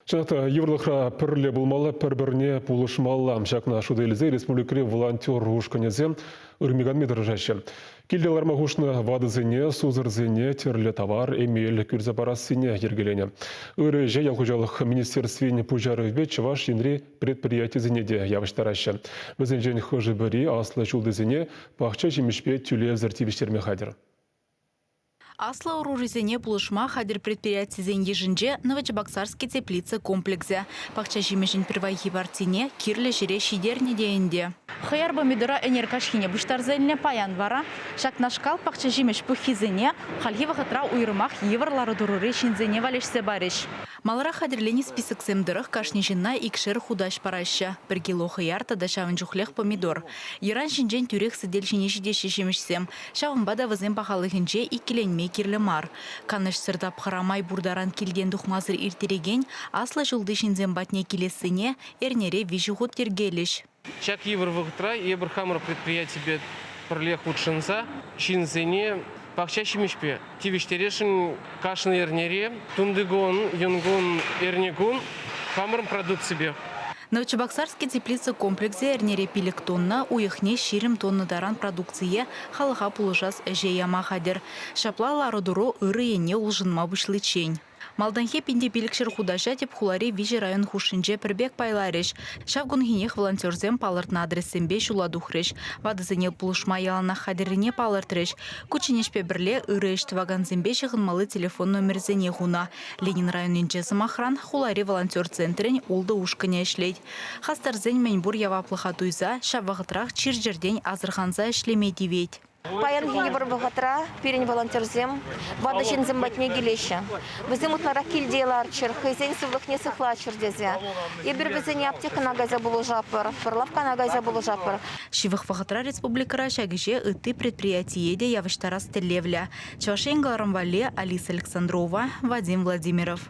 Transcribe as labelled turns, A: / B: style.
A: Чӑнах та, йывӑрлӑхра пӗрле пулмалла, пӗр-пӗрне пулӑшмалла. Ҫакна шута илсе республикӑри волонтер ушкӑнӗсем ырми-канми тӑрӑшаҫҫӗ. Килте ларма хушнӑ ватӑсене, сусӑрсене тӗрлӗ тавар, эмел кӳрсе парассине йӗркеленӗ. Ырӑ ӗҫе ял хуҫалӑх министерствин пуҫарӑвӗпе Чӑваш Енри предприятисене те явӑҫтараҫҫӗ. Вӗсенчен хӑшӗ-пӗри аслӑ ҫултисене пахча ҫимӗҫпе тӳлевсӗр тивӗҫтерме хатӗр.
B: Аслӑ ӑрурисене пулӑшма хатӗр предприятисен йышӗнче Новочебоксарски теплица комплексӗ. Пахча ҫимӗҫӗн пирвайхи партине кирлӗ ҫӗре ҫитернӗ те ӗнтӗ. Хӑяр помидора ӗнер каҫхине пуҫтарса илнӗ, паян вара ҫакнашкал пахча ҫимӗҫ пуххисене хальхи вӑхӑтра уйрӑмах йывӑр лару-тӑрури ҫынсене валеҫсе парӗҫ. Маларах хатӗрленӗ списоксем тӑрӑх кашни ҫынна икшер хутаҫ параҫҫӗ, пӗр кило хӑяр тата ҫавӑн чухлех помидор. Йӑран ҫинчен тӳрех сӗтел ҫине ҫитеҫҫӗ ҫимӗҫсем. Ҫавӑнпа та вӗсем пахалӑхӗнче иккӗленме кирлӗ мар. Канӑҫсӑр тапхӑра май пур таран килтен тухмасӑр ирттерекен аслӑ ҫулти ҫынсем патне килессине эрнере виҫӗ хут йӗркелӗҫ.
C: Ҫак йывӑр вӑхӑтра эпир хамӑр предприятипе пӗрле хутшӑнса ҫынсене пахча ҫимӗҫпе тивӗҫтересшӗн кашни эрнере тунтикун, юнкун, эрнекун хамӑрӑн продукципе.
B: Новочебоксарский теплица комплексӗ эрнере 5 тонна, уйӑхне 20 тонна таран продукцие халӑха пулӑшас ӗҫе яма хатӗр. Ҫапла лару-тӑру ырӑ енне улшӑнма пуҫличчен. Малтанхи 1500 хутаҫа тӗп хулари виҫӗ район хушшинче пӗр пек пайларӗҫ. Ҫав кунхинех волонтерсем палӑртнӑ адрессемпе ҫула тухрӗҫ. Ватӑсене пулӑшма яланах хатӗррине палӑртрӗҫ. Кучченеҫпе пӗрле ырӑ ӗҫ тӑвакансемпе ҫыхӑнмалли телефон номерӗсене хунӑ. Ленин районӗнче, сӑмахран, хулари волонтер центрӗн ултӑ ушкӑнӗ ӗҫлет. Хастарсен мӗнпур яваплӑха туйса ҫав вӑхӑтрах чир-чӗртен асӑрханса ӗҫлеме тивет.
D: Паянхи йывӑр вӑхӑтра пирӗн волонтерсем ватӑ ҫынсем патне килеҫҫӗ. Вӗсем ытларах килте ларччӑр, хӑйсен сывлӑхне сыхлаччӑр тесе. Эпир вӗсене аптекӑна кайса пулӑшатпӑр, лавккана кайса пулӑшатпӑр.
B: Ҫывӑх вӑхӑтра республикӑра ҫак ӗҫе ытти предприятие те явӑҫтарас тӗллевлӗ. Чӑваш Ен кӑларӑм валли Алиса Александрова, Вадим Владимиров.